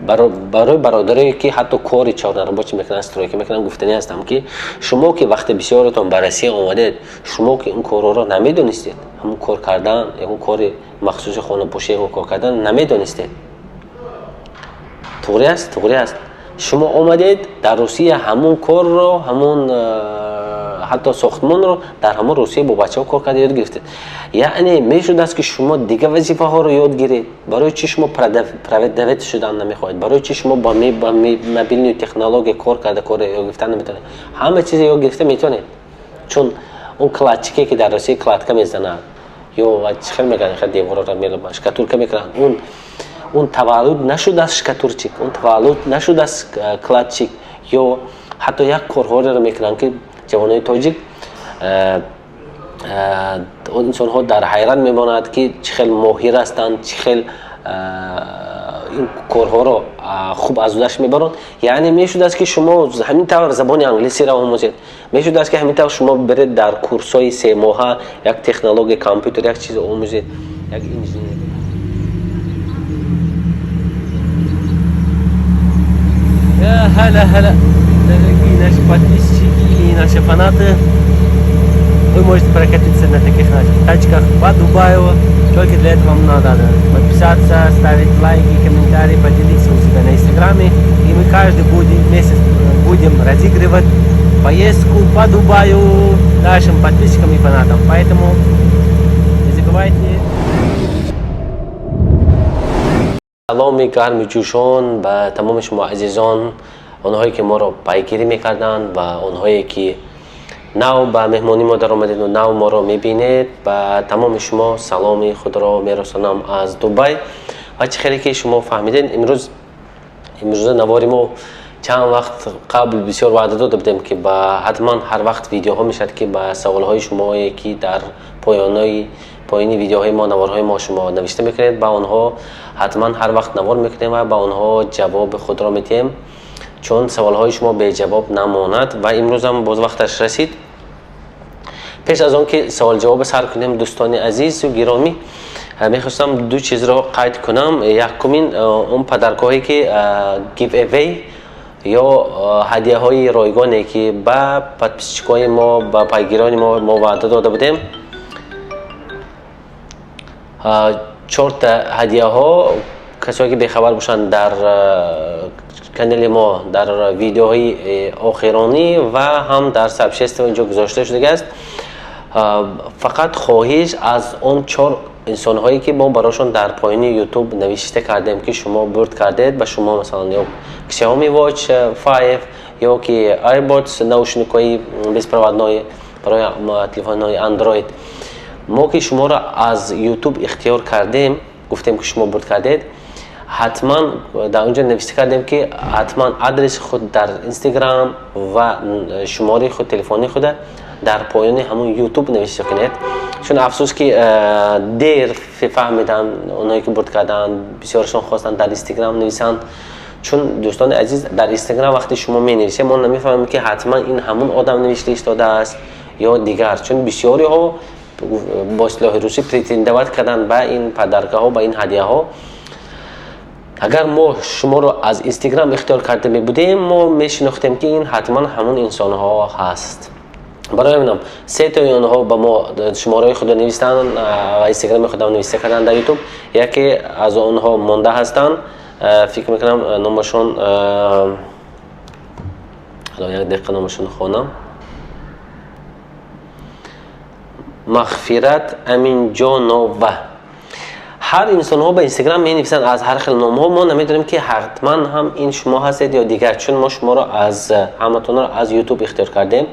Барои бародарое ки ҳатто кори чорнарабочӣ мекунанд, стройка мекунанд, гуфтанӣ ҳастам, ки шумо ки вақте бисёретон ба Россия омадед, шумо ки он корҳоро намедонистед, ҳамун кор кардан, ягон кори махсуси хонапошӣ, ягон кор кардан намедонистед. Туғри аст, туғри аст. Шумо омадед дар Русия, ҳамун корро, ҳамун ҳатто сохтмонро дар ҳамон Русия бо бачаҳо кор карда ёд гирифтед. Яъне мешудааст, ки шумо дигар вазифаҳоро ёд гиред. Барои чӣ шумо продавец шудан намехоҳед? Барои чӣ шумо ба мобильную технология кор карда корро ёд гирифтан наметавонед? Ҳама чизе ёд гирифта метавонед, чун он кладчике ки дар Русия кладка мезанад ё чӣ хел мекунад, деворро мелобанд, штукатурка мекунанд, он таваллуд нашудааст штукатурчик, он таваллуд нашудааст кладчик. Ё ҳатто як корҳоеро мекунанд, ки ҷавонони тоҷик, он инсонҳо дар ҳайрат мемонад, ки чӣ хел моҳир ҳастанд, чӣ хел ин корҳоро хуб аз удаш мебаранд. Яъне мешудааст, ки шумо ҳамин тавр забони англисиро омӯзед, мешудааст, ки ҳамин тавр шумо биред дар курсҳои 3 моҳа як технология компютер, як чиз омӯзед, як инженер. هلا هلا, дорогие наши подписчики и наши фанаты. Вы можете прокатиться на таких наших тачках по Дубаю. Только для этого вам надо подписаться, ставить лайки, комментарии, поделиться у себя на инстаграме. И мы каждый месяц будем разыгрывать поездку по Дубаю нашим подписчикам и фанатам. Поэтому не забывайте. Саломи гарми ҷӯшон ба тамоми шумо азизон, онҳое ки моро пайгирӣ мекарданд ва онҳое ки нав ба меҳмонӣ мо даромадеду нав моро мебинед. Ба тамоми шумо саломи худро мерасонам аз Дубай. Ва чӣ хеле ки шумо фаҳмидед, имрӯза навори мо, чанд вақт қабл бисёр ваъда дода будем, ки ба ҳатман ҳар вақт видеоҳо мешавад, ки ба саволҳои шумое ки дар поёнои поёни видеоҳои мо, наворҳои мо шумо навишта мекунед, ба онҳо ҳатман ҳар вақт навор мекунем ва ба онҳо ҷавоби худро медиҳем, чун саволҳои шумо беҷавоб намонад. Ва имрӯзам боз вақташ расид. Пеш аз он ки саволҷавобе сар кунем, дӯстони азизу гиромӣ, мехостам ду чизро қайд кунам. Якумин, он подаркҳое ки give away ё ҳадияҳои ройгоне ки ба подписчикои мо, ба пайгирони мо мо ваъда дода будем, чорта ҳадияҳо. Касое ки бехабар бошанд, дар канали мо дар видеоҳои охиронӣ ва ҳам дар сообщество инҷо гузошта шудагааст. Фақат хоҳиш аз он чор инсонҳое ки мо барошон дар поёни Ютуб навишта кардем, ки шумо бурд кардед, ба шумо масалан ё Xiaomi Watch 5 ё ки AirPods, наушникҳои беспроводной барои телефонҳои Android, мо ки шуморо аз Ютуб ихтиёр кардем, гуфтем ки шумо бурд кардед, ҳатман дар он ҷо навишта кардем, ки ҳатман адреси худ дар Инстаграм ва шумораи худ телефонии худа дар поёни ҳамун Ютуб навишта кунед. Чун афсӯс ки дер фаҳмиданд онҳое ки бурд карданд, бисёрашон хостанд дар Инстаграм нависанд. Чун, дӯстони азиз, дар Инстаграм вақте шумо менависед, мо намефаҳмем, ки ҳатман ин ҳамун одам навишта истодааст ё дигар, чун бисёриҳо бо истилоҳи русӣ претендовать карданд ба ин подаркаҳо, ба ин ҳадияҳо. Агар мо шуморо аз Инстаграм ихтиёр карда мебудем, мо мешинохтем, ки ин ҳатман ҳамун инсонҳо ҳаст. Барои ҳаминам сетои онҳо ба мо шумораҳои худро навистанд ва Инстаграми худам нависта карданд дар Ютуб. Яке аз онҳо монда ҳастанд, фикр мекунам, номашон, як дақиқа, номашон хонам, Мағфират Аминҷонова. Ҳар инсонҳо ба Инстаграм менависанд аз ҳар хел номҳо, мо намедонем, ки ҳатман ҳам ин шумо ҳастед ё дигар, чун мо шуморо аз ҳаматонро аз Ютуб ихтиёр кардем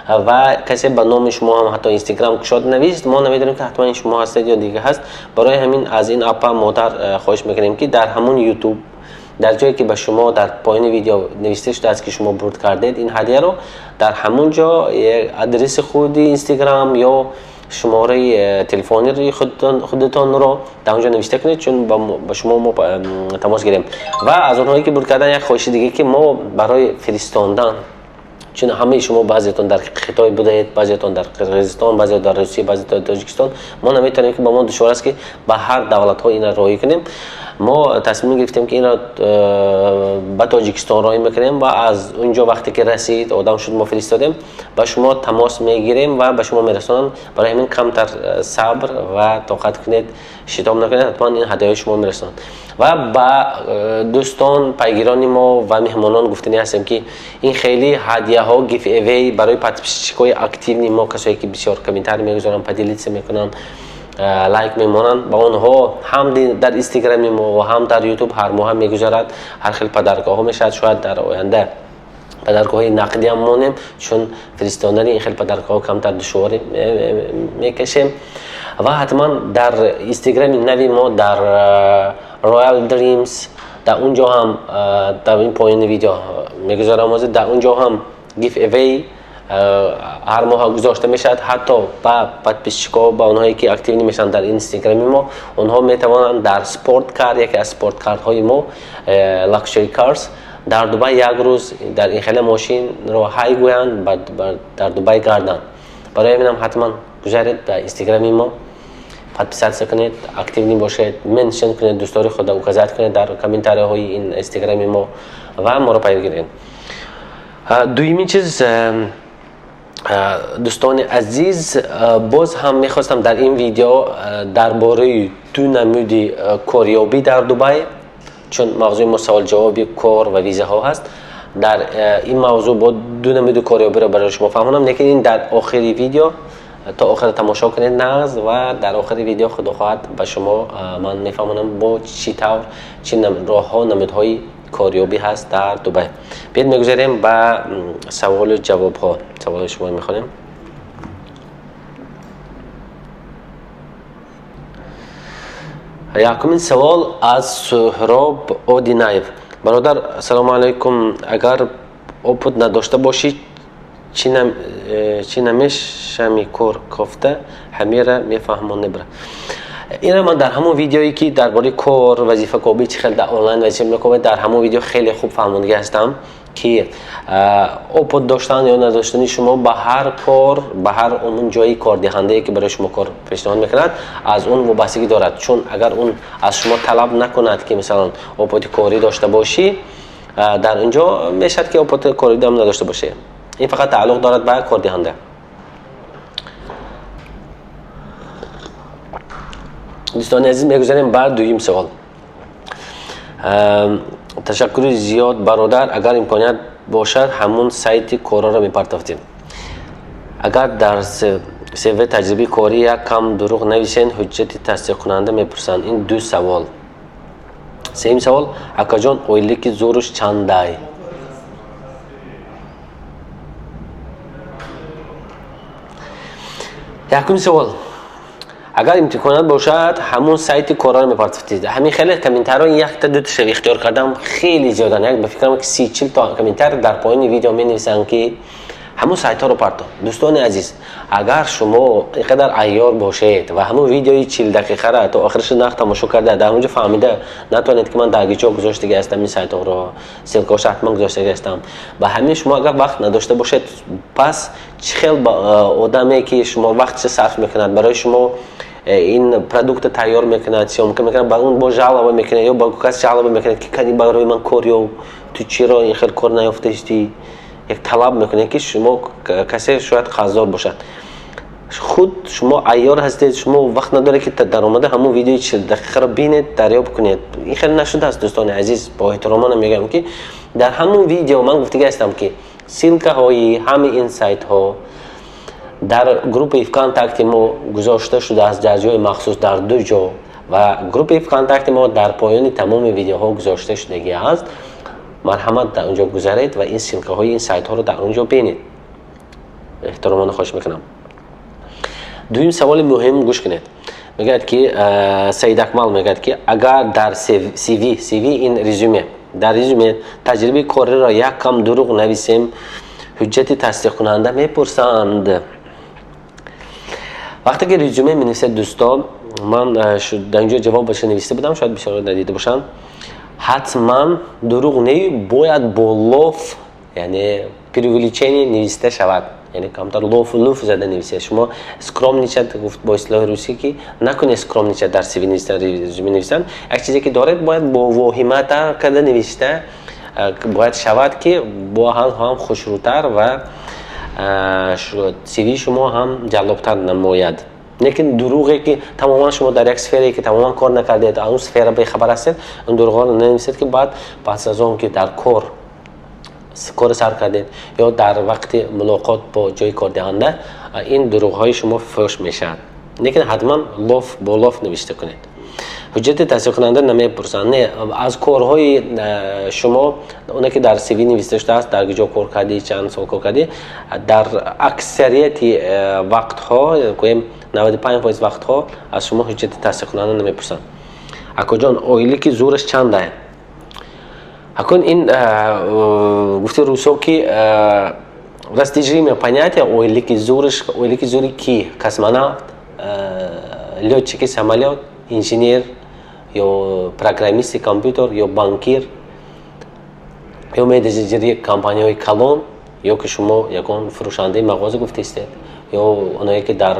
ва касе ба номи шумо ҳам ҳатто Инстаграм кушод навист, мо намедонем, ки ҳатман ин шумо ҳастед ё дигар ҳаст. Барои ҳамин аз ин апа, модар хоҳиш мекунем, ки дар ҳамун Ютуб, дар ҷое ки ба шумо дар поёни видео навишта шудааст, ки шумо бурд кардед ин ҳадияро, дар ҳамун ҷо адреси худи Инстаграм ё шумораи телефони худатонро дар он ҷо навишта кунед, чун ба шумо мо тамос гирем. Ва аз онҳое ки бурд кардан як хоҳиши диге, ки мо барои фиристондан, чун ҳамаи шумо, баъзеатон дар Хитой будаед, баъзеатон дар Қирғизистон, баъзеатон дар Русия, баъзеатон дар Тоҷикистон, мо наметавонем, ки ба мо душвор аст, ки ба ҳар давлатҳо ина роҳӣ кунем. Мо тасмим гирифтем, ки инро ба Тоҷикистон роҳӣ мекунем ва аз он ҷо вақте ки расид, одам шуд, мо фиристодем, ба шумо тамос мегирем ва ба шумо мерасонанд. Барои ҳамин камтар сабр ва тоқат кунед, шитоб накунед, ҳатман ин ҳадияҳои шумо мерасонанд. Ва ба дӯстон, пайгирони мо ва меҳмонон гуфтанӣ ҳастем, ки ин хеле ҳадияҳо, giveaway, барои подписчикои активный мо, касое ки бисёр комментарий мегузоранд, поделиться мекунанд, лайк мемонанд, ба онҳо ҳам дар Инстаграми мо ва ҳам дар Ютуб ҳар моҳа мегузарад, ҳар хел подаркаҳо мешавад. Шояд дар оянда подаркаҳои нақдиам монем, чун фиристодани ин хел подаркаҳо камтар душворӣ мекашем. Ва ҳатман дар Инстаграми нави мо, дар Royal Dreams, дар он ҷо ҳам, дар ин поёни видео мегузорам ҳозир, дар он ҷо ҳам giveaway ҳар моҳ гузошта мешавад. Ҳатто ба подписчикҳо, ба онҳое ки активный мешаванд дар Инстаграми мо, онҳо метавонанд дар sport car, яке аз sport карҳои мо, luxury cars дар Дубай, як рӯз дар ин хеле мошинро ҳай гӯянд, дар Дубай гарданд. Барои ҳаминам ҳатман гузаред ба Инстаграми мо, подписаться кунед, активный бошед, меншн кунед, дӯстори худро указать кунед дар комментарияҳои ин Инстаграми мо ва моро пайгиред. Дуюмин чиз, дӯстони азиз, боз ҳам мехостам дар ин видео дар бораи ду намуди корёбӣ дар Дубай, чун мавзӯи мо саволҷавоби кор ва визаҳо ҳаст, дар ин мавзӯъ бо ду намуди корёбиро барои шумо фаҳмонам. Лекин ин дар охири видео, то охира тамошо кунед нағз, ва дар охири видео, худо хоҳад, ба шумо ман мефаҳмонам, бо чӣ тавр, чӣ роҳҳо, намудҳои корёбӣ ҳаст дар Дубай. Биёед, мегузарем ба саволу ҷавобҳо, саволҳои шумо мехонем. Якумин савол аз Суҳроб Одинаев: «Бародар, ассалому алайкум. Агар опыт надошта бошӣ, чӣ намешами кор кофта? Ҳамира мефаҳмонебра». Инро ман дар ҳамон видеое, ки дар бораи кор, вазифакобӣ, чӣ хел дар онлайн вазифа мекобед, дар ҳамон видео хеле хуб фаҳмондагӣ ҳастам, ки опыт доштан ё надоштани шумо ба ҳар кор, ба ҳар он ҷои кордиҳандае, ки барои шумо кор пешниҳод мекунад, аз он вобастагӣ дорад. Чун агар он аз шумо талаб накунад, ки мисалан опыти корӣ дошта бошӣ, дар он ҷо мешавад, ки опыти корӣ надошта бошӣ. Ин фақат тааллуқ дорад ба кордиҳанда. Дӯстони азиз, мегузарем ба дуюм савол. «Ташаккури зиёд, бародар. Агар имконият бошад, ҳамун сайти корро мепартофтем. Агар дар CV таҷрибаи корӣ як кам дурӯғ нависен, ҳуҷҷати тасдиқкунанда мепурсанд?» Ин ду савол. Сеюм савол: «Акаҷон, ойлики зӯруш чандай?» Якум савол: агар имконият бошад, ҳамун сайти корро мепартофтед. Ҳамин хеле комментарҳо, якта дуташа ихтиёр кардам, хеле зиёдан, як ба фикрам, ки 30-40 то комментар дар поёни видео менависанд, ки ҳамун сайтҳоро партоф. Дӯстони азиз, агар шумо ин қадар айёр бошед ва ҳамун видеои 40 дақиқара то охираша нақ тамошо карда, дар ҳамунҷо фаҳмида натавонед, ки ман дар гиҷо гузоштаги ҳастам ин сайтҳоро, ссылкаҳоша ҳатман гузоштаги ҳастам, ба ҳамин шумо агар вақт надошта бошед, пас чӣ хел одаме, ки шумо вақтша сарф мекунад, барои шумо ин продукта тайёр мекунад, съёмка мекунад, ба он бо жалоба мекунад ё ба кас жалоба мекунад, ки кани барои ман кор ёб, ту чиро ин хел кор наёфтаистӣ, як талаб мекунед, ки шумо касе шояд қарздор бошад. Худ шумо айёр ҳастед, шумо вақт надоред, ки даромада ҳамон видеои 40 дақиқаро бинед, дарёб кунед. Ин хеле нашудааст. Дӯстони азиз, бо эҳтиромона мегӯям, ки дар ҳамон видео ман гуфтагӣ ҳастам, ки ссылкаҳои ҳамаи ин сайтҳо дар группаи ВКонтакте мо гузошта шудааст, дар ҷои махсус, дар ду ҷо, ва группаи ВКонтакте мо дар поёни тамоми видеоҳо гузошта шудагӣ аст. Марҳамат, дар он ҷо гузаред ва ин ссылкаҳои ин сайтҳоро дар он ҷо бинед. Эҳтиромона хоҳиш мекунам. Дуюм саволи муҳим, гӯш кунед. Мегӯяд, ки Саид Акмал мегӯяд, ки агар дар CV, CV ин резюме, дар резюме таҷрибаи кориро як кам дурӯғ нависем, ҳуҷҷати тасдиқкунанда мепурсанд? Вақте ки резюме менависед, дӯсто, ман дар инҷо ҷавобаша нависта будам, шояд бисёр надида бошанд. Ҳатман дурӯғ не, бояд бо лоф, яъне преувеличение нависта шавад. Яъне камтар лофу луф зада нависед. Шумо скромничать, гуфт бо истилоҳи русӣ, ки накунед скромничать дар CV навистан. Як чизе ки доред, бояд бо воҳиматар карда навишта бояд шавад, ки бо ҳам хушрӯтар ва CV шумо ҳам ҷаллобтар намояд. Лекин дурӯғе ки тамоман шумо дар як сферае ки тамоман кор накардед, он сфера бехабар ҳастед, он дурӯғҳоро нанависед, ки баъд пас аз он ки дар кор сар кардед ё дар вақти мулоқот бо ҷои кордиҳанда ин дурӯғҳои шумо фӯш мешавад. Лекин ҳатман лоф бо лоф навишта кунед. Ҳуҷҷати тасдиқкунанда намепурсанд. Не, аз корҳои шумо, оне ки дар CV нависта шудааст, дар куҷо кор кардӣ, чанд сол кор кардӣ, дар аксарияти вақтҳо, гӯем 95% вақтҳо, аз шумо ҳуҷҷати тасдиқкунанда намепурсанд. Акоҷон, ойлики зӯраш чандае? Акун ин гуфти русо ки растяжимое понятие. Ойлики зӯраш, ойлики зӯри ки? Космонавт, лётчики самолёт, инженер ё программисти компютер ё банкир ё менеҷери компанияҳои калон, ё ки шумо ягон фурӯшандаи мағоза гуфтаистед, ё оное ки дар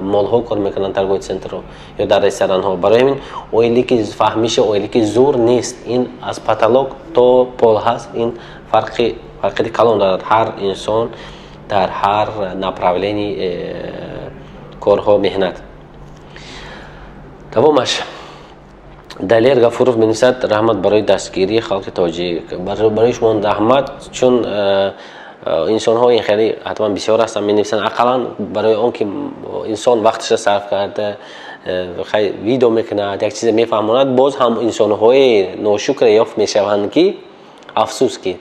молҳо кор мекунанд, торговый центрҳо ё дар ресторанҳо. Барои ҳамин ойлики, фаҳмиши ойлики зӯр нест. Ин аз потолок то пол ҳаст, ин фарқияти калон дорад, ҳар инсон дар ҳар направлении корҳо меҳнат. Давомаш, Далер Гафуров менависад: «Раҳмат барои дастгирии халқи тоҷик». Барои шумо раҳмат, чун инсонҳо ин хеле ҳатман бисёр ҳастанд, менависанд. Ақаллан барои он ки инсон вақташа сарф карда, видео мекунад, як чизе мефаҳмонад, боз ҳам инсонҳои ношукре ёфт мешаванд, ки афсӯс, ки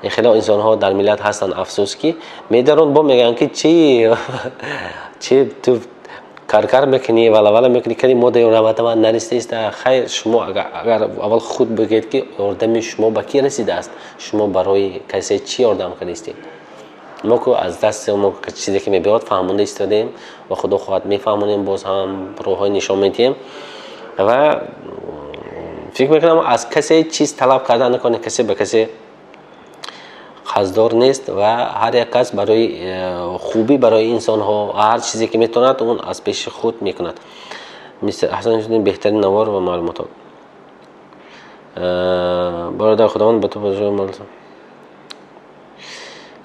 хеле инсонҳо дар миллат ҳастанд. Афсӯс, ки медарон бо мегӯянд, ки чи ту каркар мекунӣ, валавала мекунӣ, кани мо да ёрдаматама нарасидаиста. Хайр, шумо агар аввал худ бигӯед, ки ёрдами шумо ба кӣ расидааст, шумо барои касе чӣ ёрдам кардаистед? Мо ку аз дасти мо чизе ки мебиёд, фаҳмонда истодаем ва худо хоҳад, мефаҳмонем, боз ҳам роҳҳои нишон медиҳем. Ва фикр мекунам, аз касе чиз талаб карда накунед, касе ба касе қарздор нест ва ҳар як кас барои хубӣ барои инсонҳо ҳар чизе ки метавонад, он аз пеши худ мекунад. Мистер Ҳасан, беҳтарин навор ва маълумотҳо, бародар, Худованд ба ту.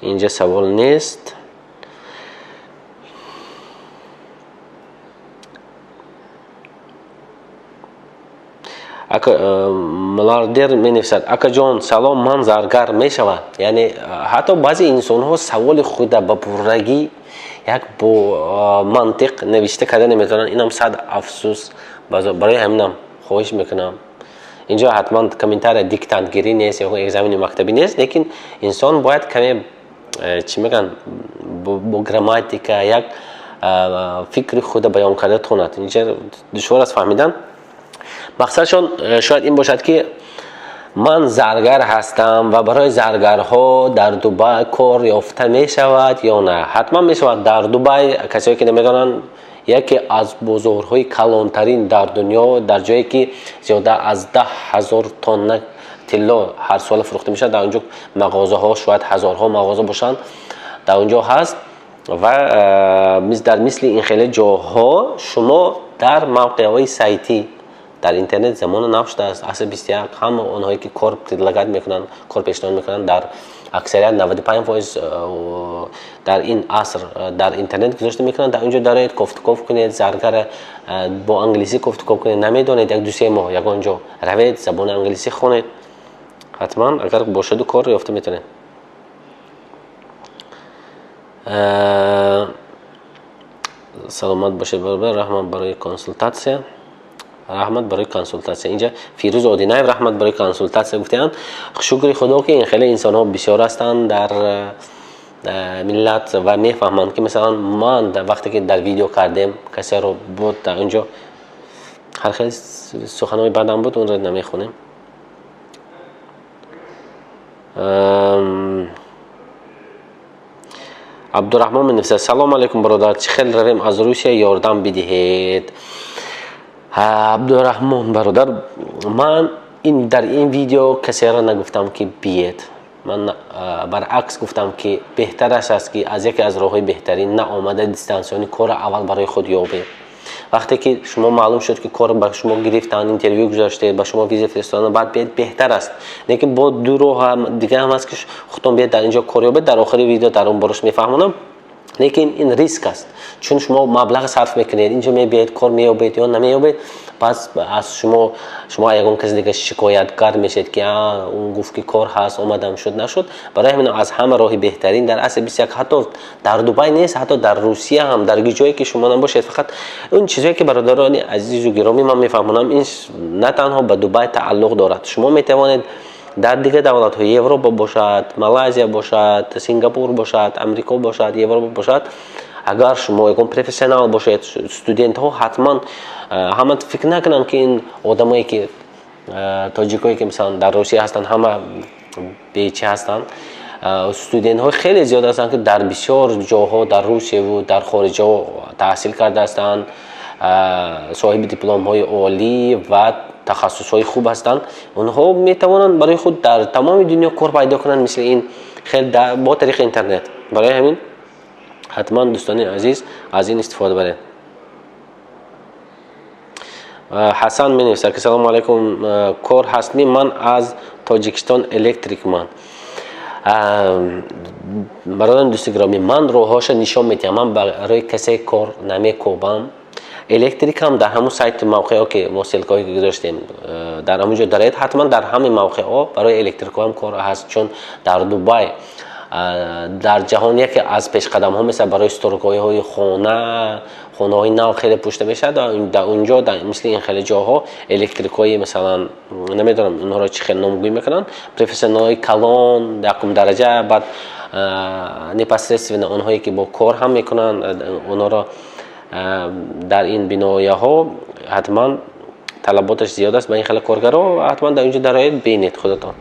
Инҷа савол нест. Милардер менависад: «Акаҷон, салом, ман заргар мешавад?» Яъне ҳатто баъзе инсонҳо саволи худа ба пуррагӣ як бо мантиқ навишта карда наметавонанд. Инам сад афсӯс. Барои ҳаминам хоҳиш мекунам, инҷо ҳатман комментария диктантгирӣ нест ё экзамени мактабӣ нест, лекин инсон бояд каме, чӣ мегӯянд, бо грамматика як фикри худа баён карда тонад. Инҷа душвор аст фаҳмидан. Мақсадшон шояд ин бошад, ки ман заргар ҳастам ва барои заргарҳо дар Дубай кор ёфта мешавад ё на? Ҳатман мешавад. Дар Дубай, касое ки намедонанд, яке аз бозорҳои калонтарин дар дунё, дар ҷое ки зиёда аз 10 000 тонна тилло ҳар сола фурӯхта мешавад. Дар он ҷо мағозаҳо шояд ҳазорҳо мағоза бошанд, дар он ҷо ҳаст. Ва дар мисли ин хеле ҷоҳо шумо дар мавқеъҳои сайтӣ дар интернет, замона нав шудааст, асри 21, ҳама онҳое ки кор предлагать мекунанд, кор пешниҳод мекунанд, дар аксарият 95% дар ин аср дар интернет гузошта мекунанд. Дар он ҷо дароед, кофтуков кунед, заргара бо англисӣ кофтуков кунед. Намедонед, як 2-3 моҳ ягон ҷо равед, забони англисӣ хонед, ҳатман агар бошаду кор ёфта метавонед. Саломат бошед, бародар, раҳмат барои консултатсия. Раҳмат барои консултатсия. Инҷа Фирӯз Одинаев раҳмат барои консултатсия гуфтаанд. Шукри Худо, ки ин хеле инсонҳо бисёр ҳастанд дар миллат ва мефаҳманд, ки масалан ман вақте ки дар видео кардем, касеро буд, дар он ҷо ҳар хел суханҳои бадам буд, онро намехонем. Абдураҳмон менависад: «Салому алайкум, бародар, чӣ хел равем аз Русия, ёрдам бидиҳед». Абдураҳмон бародар, ман дар ин видео касеро нагуфтам, ки биед. Ман баръакс гуфтам, ки беҳтараш аст, ки аз яке аз роҳҳои беҳтарин наомада дистанционный корро аввал барои худ ёбед. Вақте ки шумо маълум шуд, ки кор ба шумо гирифтанд, интервю гузаштед, ба шумо виза фиристоданд, баъд биед, беҳтар аст. Лекин бо ду роҳ дига ҳам аст, ки худтон биед, дар ин ҷо кор ёбед. Дар охири видео дар он борош мефаҳмонам. Лекин ин риск аст, чун шумо маблағ сарф мекунед, инҷо мебиед, кор меёбед ё намеёбед, пас аз шумо ягон каси дига шикоятгар мешед, ки он гуфт, ки кор ҳаст, омадам, шуд, нашуд. Барои ҳамин аз ҳама роҳи беҳтарин дар асри 21, ҳатто дар Дубай нест, ҳатто дар Русия ҳам, дар ҷое ки шумо набошед. Фақат он чизое ки, бародарони азизу гиромӣ, ман мефаҳмонам, ин на танҳо ба Дубай тааллуқ дорад. Шумо метавонед дар дигар давлатҳои Европа бошад, Малайзия бошад, Сингапур бошад, Амрико бошад, Европа бошад, агар шумо ягон профессионал бошед. Студентҳо ҳатман ҳама фикр накунанд, ки ин одамое ки тоҷикое ки, мисалан, дар Русия ҳастанд, ҳама бечи ҳастанд. Студентҳои хеле зиёд ҳастанд, ки дар бисёр ҷоҳо, дар Русияву дар хориҷаҳо таҳсил карда ҳастанд, соҳиби дипломҳои олӣ ва тахассусҳои хуб ҳастанд. Онҳо метавонанд барои худ дар тамоми дунё кор пайдо кунанд, мисли ин хел бо тариқи интернет. Барои ҳамин ҳатман, дӯстони азиз, аз ин истифода баред. Ҳасан менависад, ки салому алайкум, кор ҳастми? Ман аз Тоҷикистон, электрик ман. Бародарони дӯсти гиромӣ, ман роҳҳоша нишон медиҳам, ман барои касе кор намекобам. Электрикам дар ҳамун сайти мавқеъо, ки мо ссылка ҳое ки гузоштем, дар ҳамун ҷо дароед. Ҳатман дар ҳамин мавқеъҳо барои электрикҳоам кор ҳаст, чун дар Дубай дар ҷаҳон яке аз пешқадамҳо мешавад барои стройка ҳои хона. Хонаҳои нав хеле пушта мешавад. Дар унҷо, мисли ин хеле ҷоҳо, электрикҳои, масалан, намедонам, онҳоро чӣ хел номгӯӣ мекунанд, профессионалҳои калон, якум дараҷа, баъд непосредственно онҳое ки бо кор ҳам мекунанд, онҳоро дар ин бинояҳо ҳатман талаботаш зиёд аст ба ин хеле коргаро. Ҳатман дар инҷо дароед, бинед худатон.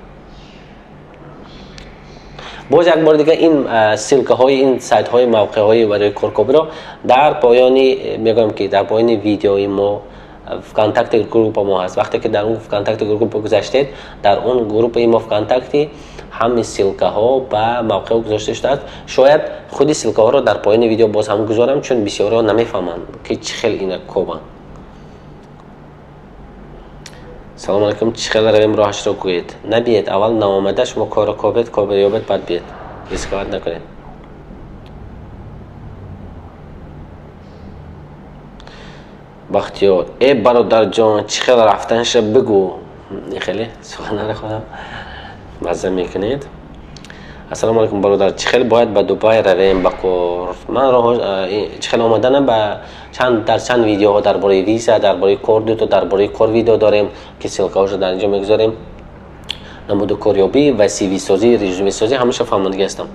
Боз як бори дига ин ссылка ҳои ин сайтҳои мавқеъҳои барои коркобиро дар поёни мегӯям, ки дар поёни видеои мо ВКонтакте группа мо ҳаст. Вақте ки дар он ВКонтакте группа гузаштед, дар он группаи мо ВКонтакте ҳамин ссылка ҳо ба мавқеъ гузошта шудааст. Шояд худи ссылка ҳоро дар поёни видео боз ҳам гузорам, чун бисёриҳо намефаҳманд, ки чӣ хел ина кобанд. Салому алайкум, чӣ хел равем, роҳашро гӯед. Набиед, аввал наомада шумо корро кобед, кор ёбед, баъд биед, рисковать накунед. Бахтиёр: э, бародарҷон, чӣ хел рафтанша бигӯ. Хеле суханара худам мазза мекунед. Ассалому алайкум, бародар, чӣ хел бояд ба Дубай равем ба кор? Ман роҳ чӣ хел омадана ба чанд дар чанд видеоҳо дар бораи виза, дар бораи кор, дуто дар бораи кор видео дорем, ки ссылка ҳошо дар инҷо мегузорем. Намуду корёбӣ ва CV созӣ, резюмесозӣ, ҳамаша фаҳмондагӣ ҳастам.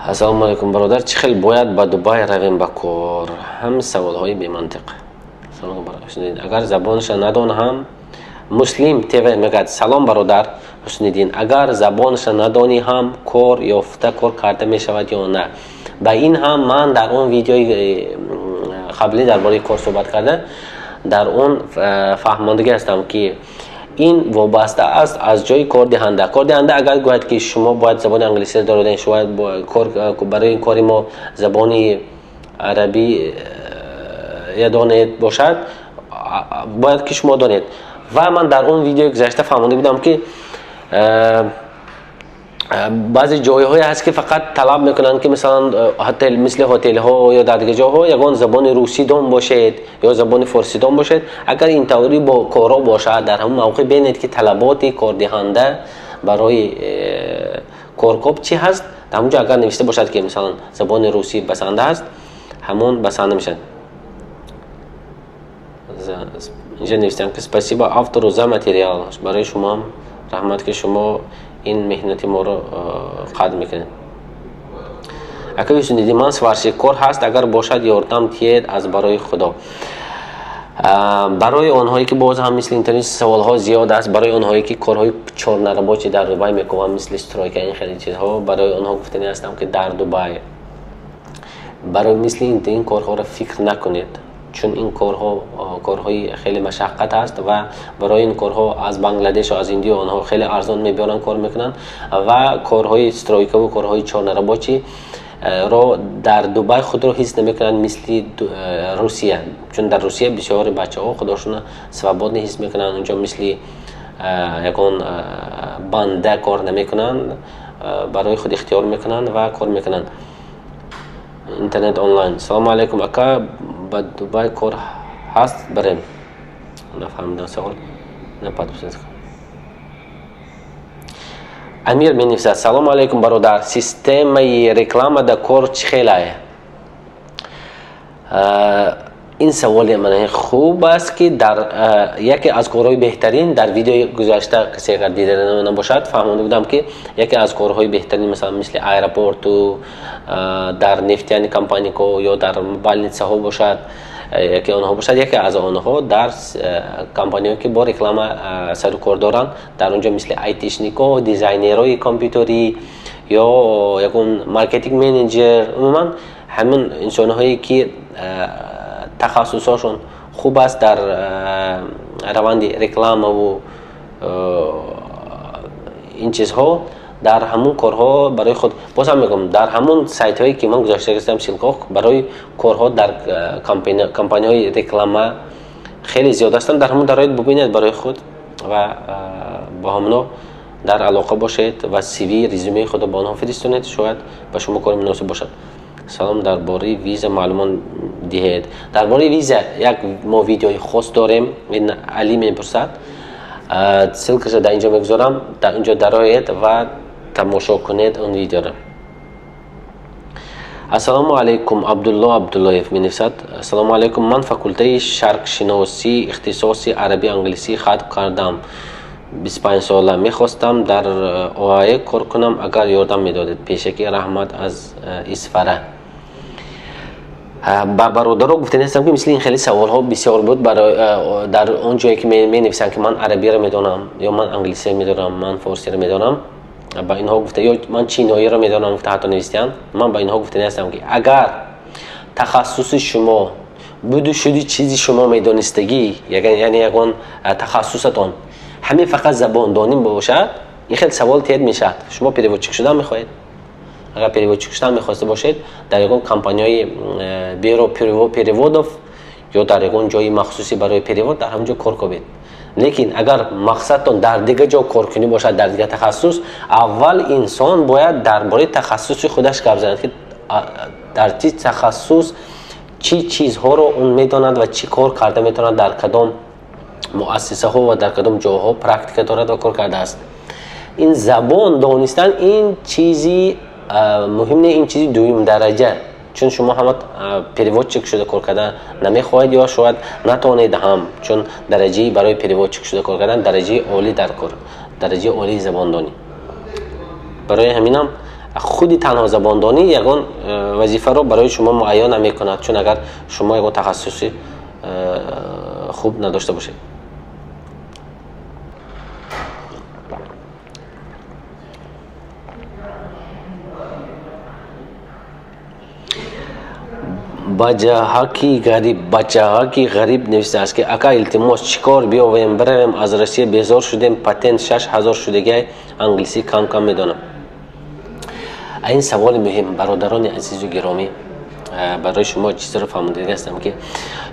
Ассалому алайкум, бародар, чӣ хел бояд ба Дубай равем ба кор? Ҳам саволҳои бемантиқ. Агар забонша надон ҳам. Муслим ТВ мегӯяд: салом, бародар Ҳусниддин, агар забонша надонӣ ҳам кор ёфта кор карда мешавад ё на? Ба ин ҳам ман дар он видеои қаблӣ дар бораи кор суҳбат карда, дар он фаҳмондагӣ ҳастам, ки ин вобаста аст аз ҷои кордиҳанда. Кордиҳанда агар гӯяд, ки шумо бояд забони англисиро доред, шумо барои кори мо забони арабӣ донед бошад, бояд ки шумо донед. Ва ман дар он видеои гузашта фаҳмонда будам, ки баъзе ҷойҳое ҳаст, ки фақат талаб мекунанд, ки масалан ҳотел, мисли ҳотелҳо ё дар дигар ҷойҳо, ягон забони русидон бошед ё забони форсидон бошед. Агар ин таври бо корҳо бошад, дар ҳамон мавқеъ бинед, ки талаботи кордиҳанда барои коркоб чӣ ҳаст. Дар ҳамон ҷо агар навишта бошад, ки масалан забони русӣ басанда аст, ҳамон басанда мешавад. Инҷа навиштам, ки спасибо автору за материал. Барои шумоам раҳмат, ки шумо ин меҳнати моро қадр мекунед. Ака Ҳусниддин, ман сварщик, кор ҳаст? Агар бошад, ёрдам тиед аз барои Худо. Барои онҳое ки боз ҳам мисли интернет саволҳо зиёд аст, барои онҳое ки корҳои чёрнорабочий дар Дубай мекунанд, мисли стройка, ин хеле чизҳо, барои онҳо гуфтани ҳастам, ки дар Дубай барои мисли ин корҳоро фикр накунед. Чун ин корҳо корҳои хеле машаққат аст ва барои ин корҳо аз Бангладешу аз Индиё онҳо хеле арзон мебиёранд, кор мекунанд ва корҳои стройка ву корҳои чёрнорабочий ро дар Дубай худро ҳис намекунанд мисли Русия. Чун дар Русия бисёри бачаҳо худошонро свободно ҳис мекунанд, унҷо мисли ягон банда кор намекунанд, барои худ ихтиёр мекунанд ва кор мекунанд. Интернет онлайн. Салому алайкум, ака, ба Дубай кор ҳаст, барем? Нафаҳмидам савол. Амир менависад: салому алайкум, бародар, системаи реклама да кор чӣ хелае? Ин саволи ман хуб аст, ки дар яке аз корҳои беҳтарин дар видеои гузашта, касе агар дида набошад, фаҳмонда будам, ки яке аз корҳои беҳтарин, масалан, мисли аэропорту, дар нефтяный компания ко ё дар больница ҳо бошад, яке онҳо бошад, яке аз онҳо дар компанияҳое, ки бо реклама сару кор доранд, дар он ҷо мисли айтишник о, дизайнерҳои компютерӣ ё ягон маркетинг менеҷер, умуман ҳамин инсонҳое, ки тахассусҳошон хуб аст дар раванди рекламаву ин чизҳо, дар ҳамун корҳо барои худ, боз ҳам мегӯям, дар ҳамун сайтҳое, ки ман гузошта гирифтам ссылка ҳо, барои корҳо дар компанияҳои реклама хеле зиёд ҳастанд. Дар ҳамун дароид, бубинед барои худ ва бо ҳамоно дар алоқа бошед ва CV, резюмеи худро ба онҳо фиристонед, шояд ба шумо кори муносиб бошад. Салом, дар бораи виза маълумот диҳед. Дар бораи виза як мо видеои хос дорем. Ин Али мепурсад, ссылка ша дар инҷо мегузорам, дар инҷо дароед ва тамошо кунед он видеоро. Ассалому алайкум, Абдулло Абдуллоев менависад: ассалому алайкум, ман факултаи шарқшиносӣ, ихтисоси араби англисӣ хатм кардам, 25 сола, мехостам дар ОАЭ кор кунам, агар ёрдам медодед, пешакӣ раҳмат, аз Исфара. Ба бародаро гуфта нестам, ки мисли ин хеле саволҳо бисёр буд. Дар он ҷое, ки менависанд, ки ман арабиро медонам ё ман англисиро медонам, ман форсиро медонам, ба инҳо гуфта, ё ман чиноиро медонам гуфта ҳатто навистианд, ман ба инҳо гуфта нестам, ки агар тахассуси шумо буду шуди чизи шумо медонистагӣ, яъне ягон тахассусатон ҳамин фақат забондонӣ бошад, ин хел савол тед мешавад: шумо переводчик шудан мехоҳед? Агар переводчик шудан мехоста бошед, дар ягон компанияи бюро переводов ё дар ягон ҷои махсуси барои перевод, дар ҳамон ҷо кор кунед. Лекин агар мақсадтон дар дигар ҷо коркунӣ бошад, дар дигар тахассус, аввал инсон бояд дар бораи тахассуси худаш гап занад, ки дар чӣ тахассус, чӣ чизҳоро он медонад ва чӣ кор карда метавонад, дар кадом муассисаҳо ва дар кадом ҷоҳо практика дорад ва кор кардааст. Ин забон донистан ин чизи муҳим не, ин чизи дуюм дараҷа, чун шумо ҳама переводчик шуда кор кардан намехоҳед ё шояд натавонед ҳам, чун дараҷаи барои переводчик шуда кор кардан дараҷаи олӣ дар кор, дараҷаи олии забондонӣ. Барои ҳаминам худи танҳо забондонӣ ягон вазифаро барои шумо муайян намекунад, чун агар шумо ягон тахассуси хуб надошта бошед. Баҷаҳаки ғариб, бачаҳаки ғариб нависааст, ки ака, илтимос, чӣ кор биёвем, биравем, аз Россия безор шудем, патент 6000 шудагиай, англисӣ кам кам медонам. Ин саволи муҳим, бародарони азизу гиромӣ. Барои шумо чизеро фаҳмондагӣ ҳастам, ки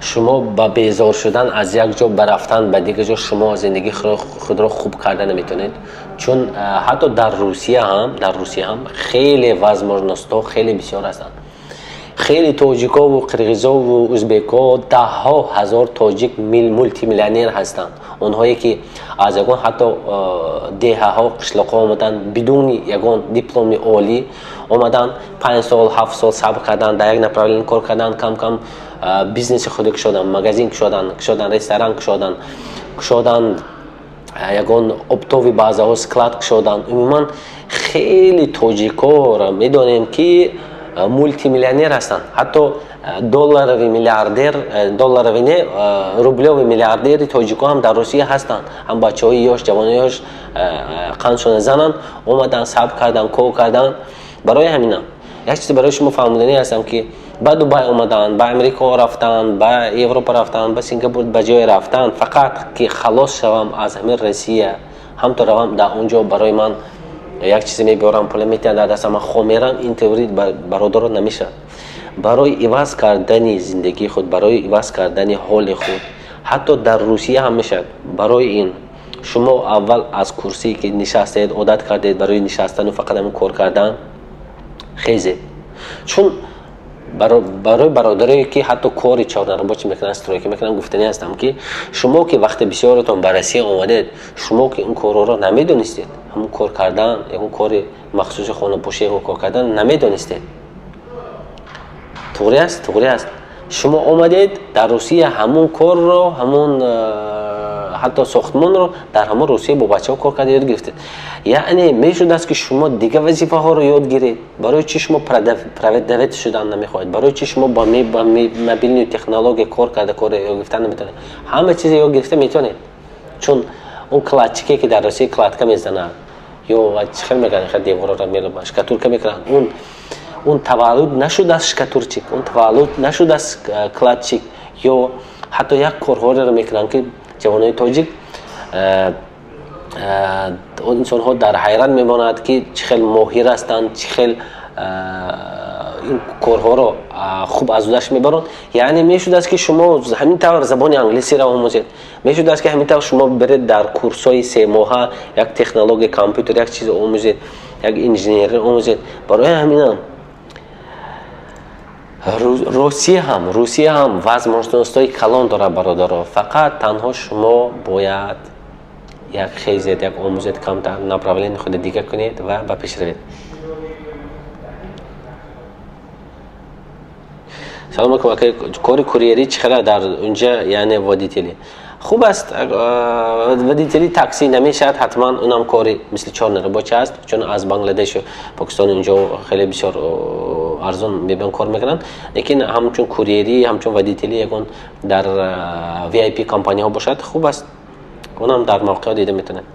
шумо ба безор шудан аз як ҷо ба рафтан ба дигар ҷо шумо зиндагии худро хуб карда наметавонед, чун ҳатто дар Русия ҳам хеле возможность ҳо хеле бисёр ҳастанд. Хеле тоҷикову қирғизову узбекҳо, даҳҳо ҳазор тоҷик мултимиллионер ҳастанд, онҳое ки аз ягон ҳатто деҳаҳо, қишлоқҳо омаданд, бидуни ягон дипломи олӣ омаданд, 5 сол, 7 сол сабр карданд, дар як направление кор карданд, кам кам бизнеси худо кушоданд, магазин кушоданд, ресторан кушоданд, ягон оптовый базаҳо, склад кушоданд. Умуман хеле тоҷикоро медонем, ки мултимиллионер ҳастанд, ҳатто долларовый миллиардер, долларовый не, рублёвый миллиардери тоҷико ҳам дар Русия ҳастанд. Ҳам бачаҳои ёш, ҷавонои ёш қандшона зананд, омаданд, сабр карданд, кор карданд. Барои ҳаминам як чизе барои шумо фаҳмоданӣ ҳастам, ки Ба Дубай омадан, ба Амрико рафтан, ба Европа рафтан, ба Сингапур, ба ҷое рафтан, фақат ки халос шавам аз ҳамин Россия, ҳамто равам, дар он ҷо барои ман як чизе мебиёрам, пула метиҳанд дар дастам, ман хо мерам. Ин теория, бародаро, намешавад. Барои иваз кардани зиндагии худ, барои иваз кардани ҳоли худ, ҳатто дар Русия ҳам мешавад. Барои ин шумо аввал аз курсие ки нишастаед, одат кардед барои нишастану фақат ҳамин кор кардан, хезед. Чун барои бародарое ки ҳатто кори чорнарабочӣ мекунанд, стройка мекунанд, гуфтанӣ ҳастам, ки шумо ки вақте бисёретон ба Россия омадед, шумо ки ин корҳоро намедонистед, ҳамун кор кардан, ягон кори махсуси хонапӯшӣ, ягон кор кардан намедонистед. Туғри аст, туғри аст. Шумо омадед дар Русия, ҳамун корро, ҳамун ҳатто сохтмонро дар ҳамон Русия бо бачаҳо кор карда ёд гирифтед. Яъне мешудааст, ки шумо дигар вазифаҳоро ёд гиред. Барои чӣ шумо продавец шудан намехоҳед? Барои чӣ шумо ба мобильную технология кор карда, кор ёд гирифтан наметавонед? Ҳама чизе ёд гирифта метавонед, чун он кладчике ки дар Русия кладка мезанад ё чӣ хел мекунад, деворро мелобад, штукатурка мекунад, он таваллуд нашудааст штукатурчик, он таваллуд нашудааст кладчик. Ё ҳатто як корҳореро мекунанд, ки ҷавонони тоҷик, инсонҳо дар ҳайрат мемонад, ки чӣ хел моҳир ҳастанд, чӣ хел ин корҳоро хуб аз удаш мебаранд. Яъне мешудааст, ки шумо ҳамин тавр забони англисиро омӯзед. Мешудааст, ки ҳамин тавр шумо беред, дар курсҳои 3 моҳа як технология, компютер, як чиз омӯзед, як инженерӣ омӯзед. Барои ҳаминам Русия ҳам возможностҳои калон дорад, бародаро. Фақат танҳо шумо бояд як хезед, як омӯзед, камтар направление худа дига кунед ва ба пеш равед. Салом алейкум, ака, кори курьерӣ чӣ хела дар унҷа? Яъне водители хуб аст, водители такси намешавад ҳатман, унам кори мисли чёрный рабочий аст, чун аз Бангладешу Покистон инҷо хеле бисёр арзон мебиён, кор мекунанд. Лекин ҳамчун курьерӣ, ҳамчун водители ягон дар VIP компанияҳо бошад, хуб аст, унам дар мавқеъ дида метавонед.